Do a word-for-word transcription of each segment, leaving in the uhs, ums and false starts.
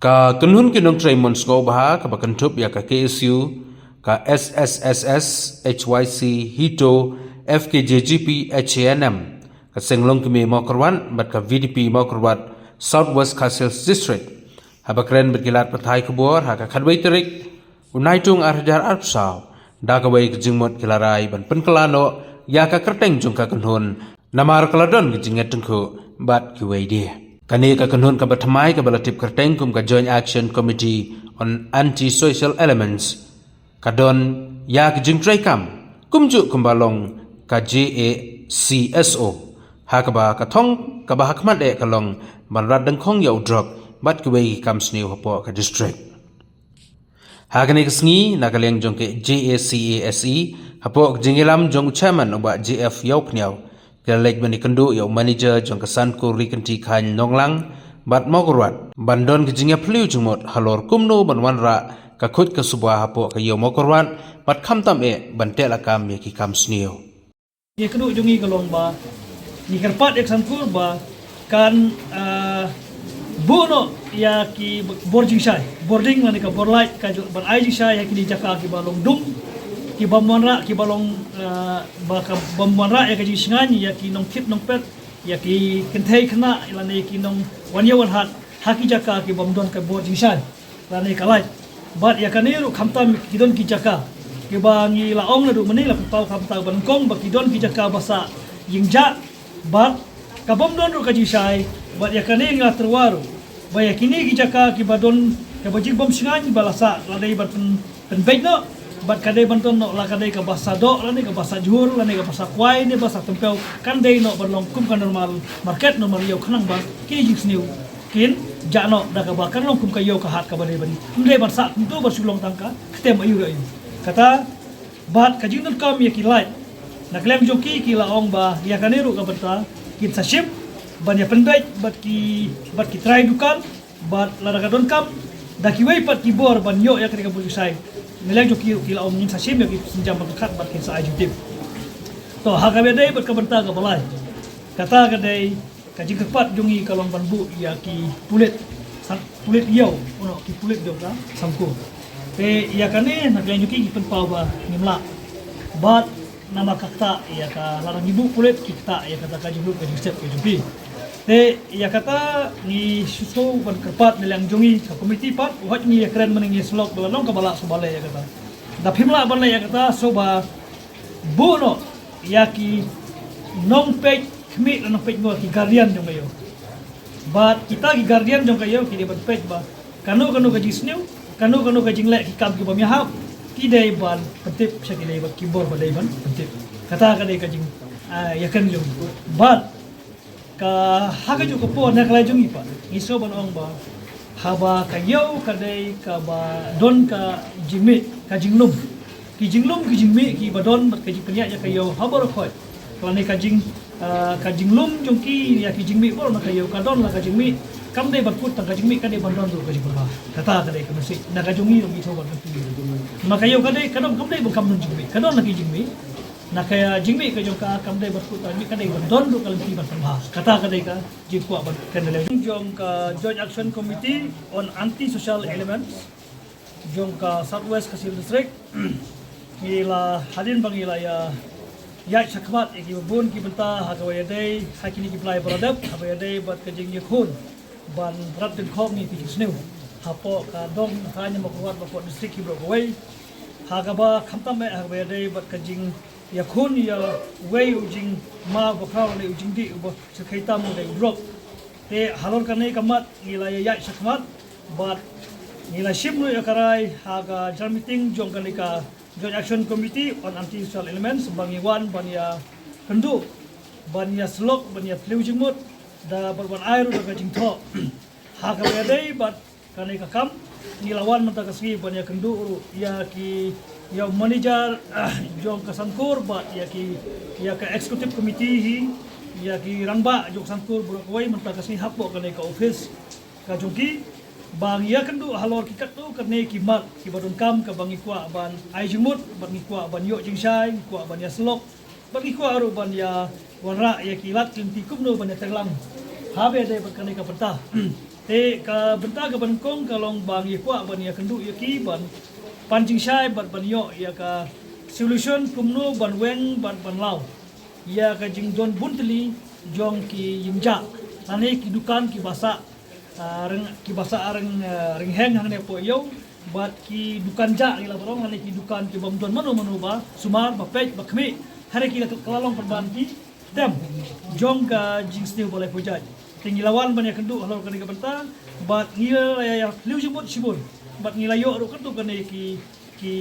Ka kynhun ki nongtrei mon sngewbha kaba kynthup ïa ka K S U, ka S S S S, H Y C, HITO, F K J G P, H A N M, ka Seng Longkmie Mawkyrwat bad ka V D P Mawkyrwat South West Khasi Hills District, haba kren bad ki lad pathai khubor ha ka khatwei tarik u Naitung ar hajar arphew saw, da kawei ka jingmut ki la rai ban pynkylla noh ïa ka kyrteng jong ka kynhun namar ka la don ka jingïatyngkhuh bad kiwei de. Kane ka kynhun kaba thymmai kaba la tip kyrteng kum ka Joint Action Committee on Anti-Social Elements, ka don ïa ka jingtrei kam kumjuh kumba long ka J A C S O, ha kaba ka thong kaba ha khmat eh ka long ban rat dyngkhong ïa u drok bad kiwei ki kam sniew hapoh ka district. Ha kane ka sngi, na ka liang jong ka J A C A S E, hapoh ka jingïalam jong u chairman u Bah J F Ïawphniaw, ki la leit ban ïakynduh ïa u manager jong ka Sankur Ri Kynti Khain Nonglang bad Mawkyrwat ban don ka jingïaphylliew jingmut halor kumno ban wanrah ka khuid ka suba hapoh ka ïew Mawkyrwat bad khamtam eh ban teh lakam ïa ki kam sniew. Ïa ka duh jong ngi ka long ba ngi kyrpad ïa ka Sankur ba kan, ah, buh noh ïa ki bor jingshai, bording lane ka bor light, ka ju-, ban ai jingshai ïa kine ki jaka kiba long dum, ki bym wanrah, kiba long, ah, ba ka bym wanrah ïa ka jingshngaiñ ïa ki nongthied nongpet, ïa ki kynthei khynnah lane ki nongwan ïew wan hat ha ki jaka ki bym don ka bor jingshai lane ka light. Bad ïa kane ruh khamtam ki don ki jaka kiba ngi la ong naduh mynne, la pynpaw khamtam ba nyngkong ba ki don ki jaka ba sah ïingjah bad ka bym don ruh ka jingshai. Bad ïa kane ngi la tyrwa ruh ba ïa kine ki jaka kiba don kaba jingbymshngaiñ ba la sah, la dei ban pyn-, pynbeit noh, bad ka dei ban don noh la ka dei kaba sah doh lane kaba sah jhur lane kaba sah kwai ne ba sah tympew, kan dei noh ban long kum ka normal market, normal ïew, khnang ba ki jingsniew kin jah noh da kaba kan long kum ka ïew ka hat kaba dei ban, ym dei ban sah kumto ban shu long tang ka ktem aïu re aïu. Kata bad ka jingdonkam ïa ki light, na ka liang jong ki ki la ong ba ïa kane ruh ka bynta kin sa shim ban ïa pynbeit bad ki, bad ki trai dukan, bad lada ka donkam da kiwei pat ki bor ban ïoh ïa kane ka bor jingshai, na liang jong ki ruh ki la ong ngin sa shim ïa ki sienjam ba khat bad kin sa ai jingtip. To, ha kaba dei bad ka bynta kaba lai, kata ka dei ka jingkyrpad jong ngi ka long ban buh ïa ki pulit, san-, pulit ïew, ono, ki pulit jong ka Sankur. Te ïa kane na ka liang jong ki ki pynpaw ba ngim lah. Bad namar ka ktah ïa ka, lada ngi buh pulit ki ktah ïa kata ka jinglut ka jingstep ka jong ki. Te ïa kata ngi shu shu ban kyrpad na liang jong ngi ka komiti pat, wat ngi ïa kren mynne ngi shlok ba la long kaba lah shu ban leh ïa kata. Da phim lah ban leh ïa kata, shu ba buh noh ïa ki nongpeit khmih, nongpeit ngor, ki guardian jong ka ïew. Bad kita ki guardian jong ka ïew ki dei ban peit ba kano kano ka jingsniew, kano kano ka jingleh ki kam ki bym ïahap, ki dei ban pyntip sha ki, dei bad ki bor ba dei ban pyntip. Kata ka dei ka jing, ah, ïa kane jong. Bad ka ha kajuh ka por na ka liang jong ngi pat ngi sngewbha ban ong ba haba ka ïew ka dei kaba don ka jingmih, ka jinglum, ki jinglum ki jingmih kiba don bad ka jingpynïaid ïa ka ïew ha baroh khoit. Lane ka jing, ah, ka jinglum jong ki ïa ki jingmih baroh na ka ïew, ka don la ka jingmih, kam dei ban kut tang ka jingmih, ka dei ban don ruh ka jingpynbha. Kata ka dei ka message na ka jong ngi ruh ngi thoh bad ka phi. Ma ka ïew ka dei, ka don, kam dei ban kam don jingmih, ka don la ki jingmih. Na ka jingmih ka jong ka kam dei ban kut tang jingmih, ka dei ban don ruh ka lynti ban pynbha. Kata ka dei ka jingkwah ban kren da leh jong ka Joint Action Committee on Anti Social Elements jong ka South West Khasi Hills District. Ngi la, hadien ba ngi la ïa ïaid shakhmat ïa kiba bun ki bynta ha kaba ïadei, ha kine ki blai ba la dep, ha kaba ïadei bad ka jingïakhun ban rat dyngkhong ïa ki jingsniew hapoh ka dong thaiñ Mawkyrwat bad hapoh district kiba kawei. Ha kaba khamtam eh ha kaba ïadei bad ka jingïakhun ïa uwei u jingma bakhraw lane u jingdih uba shyrkhei tam u dei u drok. Te halor kane ka mat ngi la ïa ïaid shakhmat bad ngi la shim ruh ïa ka rai ha ka general meeting jong kane ka Joint Action Committee on Anti-Social Elements ba ngi wan ban ïakynduh, ban ïasyllok, ban ïaphylliew jingmut da bad ban ai ruh da ka jingthoh. Ha kaba ïadei bad kane ka kam ngi la wan mynta ka sngi ban ïakynduh ruh ïa ki, ïa u manager, ah, jong ka Sankur bad ïa ki, ïa ka executive committee hi, ïa ki rangbah jong ka Sankur baroh kawei mynta ka sngi hapoh kane ka office ka jong ki, ba ngi ïakynduh halor ki katto katne ki mat kiba donkam kaba ngi kwah ban ai jingmut bad ngi kwah ban ïoh jingshai, ngi kwah ban ïasyllok bad ngi kwah ruh ban ïawanrah ïa ki lad ki lynti kumno ban ïatreilang ha ba ïadei bad kane ka bynta. Te ka bynta kaba nyngkong ka long ba ngi kwah ban ïakynduh ïa ki ban pan jingshai bad ban ïoh ïa ka solution kumno ban weng bad ban law ïa ka jingdon bun tylli jong ki ïing jah lane ki dukan kiba sah, ah, reng, kiba sah reng, ah, reng heng hangne hapoh ïew, bad ki dukan jah ngi lah ban ong, lane ki dukan ki bym don mano mano ba sumar, ba peit, ba khmih. Hynrei ki la kylla long pynban ki tem jong ka jingsniew ba lai phew jait. Te ngi la wan ban ïakynduh halor kane ka bynta bad ngi la ïa, ïa phylliew jingmut shibun bad ngi la ïoh ruh katto kane ki, ki,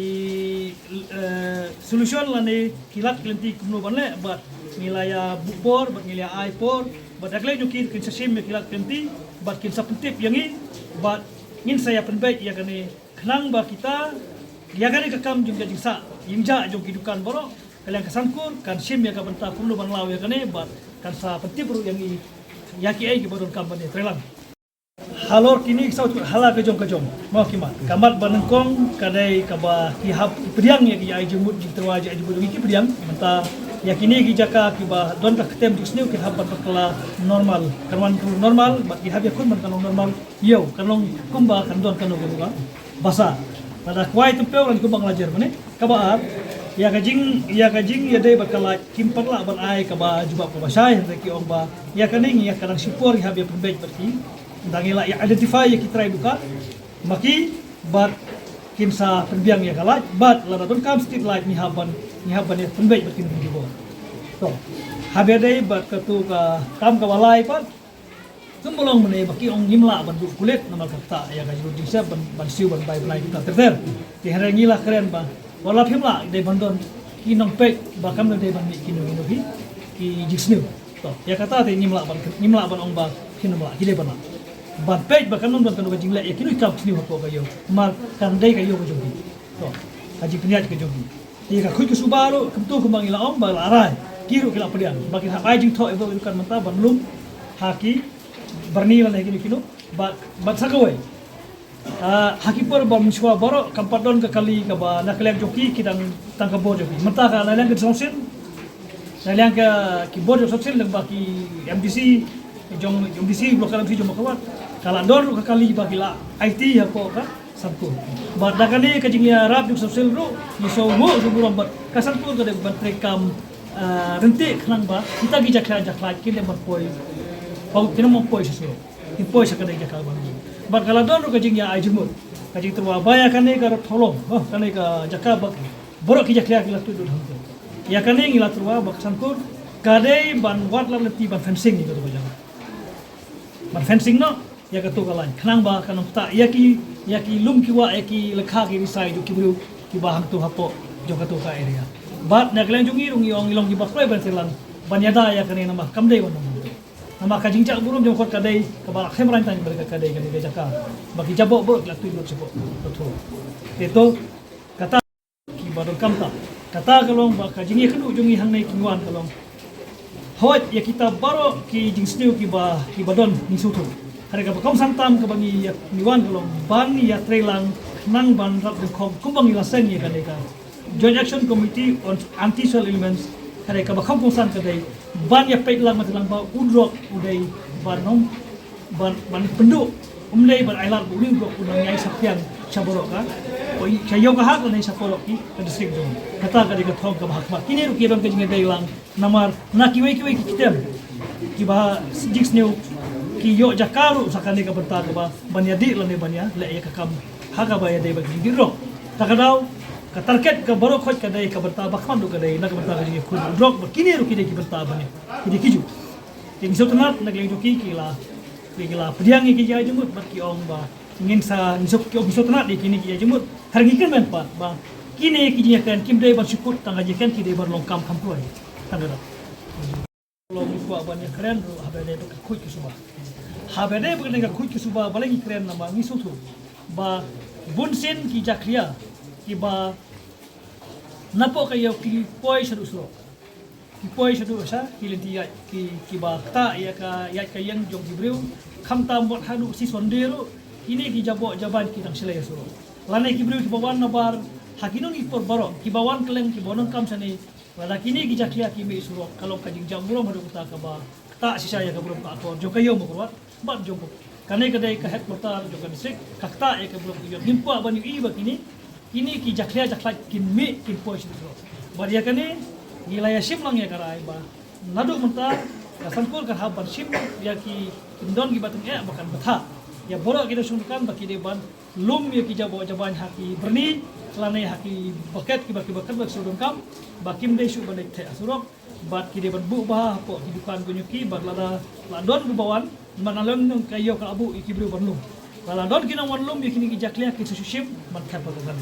eh, solution lane ki lad ki lynti kumno ban leh bad ngi la ïa buh bor bad ngi la ïa ai por bad da khlem jong ki kin sa shim ïa ki lad ki lynti bad kin sa pyntip ïa ngi bad ngin sa ïa pynbeit ïa kane khnang ba kita ïa kane ka kam jong ka jingsah ïing jah jong ki dukan baroh, ka liang ka Sankur kan shim ïa ka bynta kumno ban law ïa kane bad kan sa pyntip ruh ïa ngi ïa kiei kiba donkam ban ïatreilang. Halor kine ki saw hala ka jong ka jong mo ki mat. Ka mat ba nyngkong ka dei kaba ki hap ki pdiang ïa ki ai jingmut jingtyrwa ïa ai jingmut ki pdiang mynta ïa kine ki jaka kiba don ka ktem jingsniew ki hap ban bakla normal, kan wan normal bad ki hap ïa khun ban kan long normal. Ïew, kan long kumba kan don kano kano ka basa. Lada kwai tympeu lada kumba nga la jer mynne. Kaba ar, ïa ka jing, ïa ka jingïadei bad ka lait kim pat lah ban ai kaba jubab kaba shai, hynrei ki ong ba ïa kane ngi ïa ka dang shipor ïa hap ïa pynbeit bad ki. Dang ïa la ïa identify ïa ki trai dukan ma ki bad kin sa pynbiang ïa ka lait bad lada donkam street light ngi hap ban, ngi hap ban ïa pynbeit bad kin jubor. To, hap ïadei bad katu ka kam kaba lai pat. Kumba long mynne ba ki ong ngim lah ban duh kulit namar kata ïa ka jingïaseng ban, ban siew ban bai bnai kita ter ter. Te hynrei ngi la kren ba wat la phim lah dei ban don ki nongpeit ba kam dei ban mih kino kino ki, ki jingsniew. To ïa kata te ngim lah ban, ngim lah ban ong ba phin ym lah, ki dei ban lah. Ban peit ba kan ym don kano ka jingleh ïa kino ki kam sniew hapoh ka ïew. Namar kan dei ka ïew ka jong ki. To ka jingpynïaid ka jong ki. Te ka khuid ka suba ruh kumto kumba ngi la ong ba la rai. Ki ruh ki la pdiang ba ki hap ai jingthoh ïa baroh ki dukan mynta ban lum ha ki barni lane kino kino bad, bad sa kawei. Ah, ha ki por ba mynshuwa baroh kam pat don ka kali kaba na ka liang jong ki ki dang tang ka bor jong ki. Mynta ka na liang ka dysfunction, na liang ka ki bor jong dysfunction lyngba ki M D C jong, M D C block M D C jong Mawkyrwat ka la don ruh ka kali ba ki la aiti hapoh ka Sankur. Bad da kane ka jingïarap jong Sankur ruh ngi sngewnguh jingburom bad ka Sankur ka dei ban treikam, ah, ryntih khnang ba kita ki jakhlia jakhlait kin dei ban poi, pau kin dei ban poi sha surok, kin poi sha kane ka jaka ban. Bad ka la don ruh ka jingïa ai jingmut, ka jingtyrwa ba ïa kane ka rot tholong, oh, kane ka jaka ba baroh ki jakhlia ki la tuid lut hangto. Ïa kane ngi la tyrwa ba ka Sankur ka dei ban wad lad lynti ban fencing ïa kato ka jaka. Ban fencing noh ïa kato ka lain khnang ba kan ym ktah ïa ki, ïa ki lum ki wah, ïa ki lyngkha ki risai jong ki briew kiba hangto hapoh jong kato ka area. Bad na ka liang jong ngi ruh ngi ong ngi long kiba kloi ban treilang ban ïada ïa kane namar kam dei ban long. Namar ka jingjah burom jong ka kot ka dei kaba la khlem rang tang ba ka dei kane ka jaka ba ki jaboh baroh ki la tuid lut shapoh. Kato, kato kata kiba donkam ta. Kata ka long ba ka jingïakynduh jong ngi hangne ki wan ka long, hooid ïa kita baroh ki jingsniew kiba, kiba don ngi sngewthuh. Hynrei kaba kongsan tam kaba ngi ïa, ngi wan ka long ban ïatreilang khnang ban rap dengkhong kumba ngi la seng ïa kane ka Joint Action Committee on Anti-Soil Elements. Hynrei kaba kham kongsan ka dei ban ïa peit lang, ban treilang ba u drok u dei ban ong ban, ban pynduh, um dei ban ailad ba u dei u drok u nang ïai saphriang sha baroh ka, o, sha ïew ka hat lane sha baroh ki ka district jong. Kata ka dei ka thong kaba hakhmat. Kine ruh ki don ka jingïadei lang namar na kiwei kiwei ki kyntem kiba jingsniew ki ïoh jaka ruh sa kane ka bynta kaba ban ïadih lane ban ïaleh ïa ka kam ha kaba ïadei bad ki jingdih drok. Ta ka daw ka target ka baroh khoit ka dei ka bynta ba khmat ruh ka dei na ka bynta ka jingïakhuid drok bad kine ruh ki dei ki bynta ban ïa, ki dei ki ju. Te ngi sngewtynnat na ka liang jong ki ki la, ki la pdiang ïa ki jingmut bad ki ong ba ngin sa, ngi sngewtynnat ïa kine ki jingmut. Hynrei ngi kyrmen pat ba kine ki jingïakren kim dei ban shu kut tang ka jingïakren, ki dei ban long kam kham kloi. Tang ka dei. Long ngi kwah ban ïakren ruh haba dei bad ka khuid ka suba. Haba dei bad ka khuid ka suba balei ngi kren, namar ngi sngewthuh ba bunsien ki jakhlia kiba napoh ka ïew ki poi shaduh surok. Ki poi shaduh sha ki lynti ïaid ki, kiba ktah ïa ka ïaid ka ïeng jong ki briew. Khamtam wat haduh shi Sunday ruh kine ki jaboh jaban ki dang shlei surok. Lane ki briew kiba wan nabar ha kino kino ki por baroh, kiba wan kylleng, kiba wan donkam shane, lada kine ki jakhlia ki mih surok ka long ka jingjam burom haduh katta kaba ktah shisha ïa ka burom ka akor jong ka ïew Mawkyrwat bad jong ka, Kane ka dei ka headquarter jong ka district, ka ktah ïa ka Block Union. Ngim kwah ban ïohi ba kine, kine ki jakhlia jakhlait kin mih kin poi sha surok. Bad ïa kane ngi la ïa shim lang ïa ka rai ba naduh mynta ka Sangkur kan hap ban shim ïa ki kyndon kiba tyngeh ba kan bthah ïa baroh ki nongshong dukan ba ki dei ban lum ïa ki jaba jabaiñ ha ki byrni lane ha ki bucket kiba kiba kan ba shu donkam ba kim dei shuh ban leit theh ha surok. Bad ki dei ban buh bha hapoh ki dukan ka Nyuki bad lada la don kiba wan man la long ka ïoh ka la buh ïa ki briew ban lum. Lada don ki nong wan lum ïa kine ki jakhlia ki sa shu shim ban thep ha ka kan.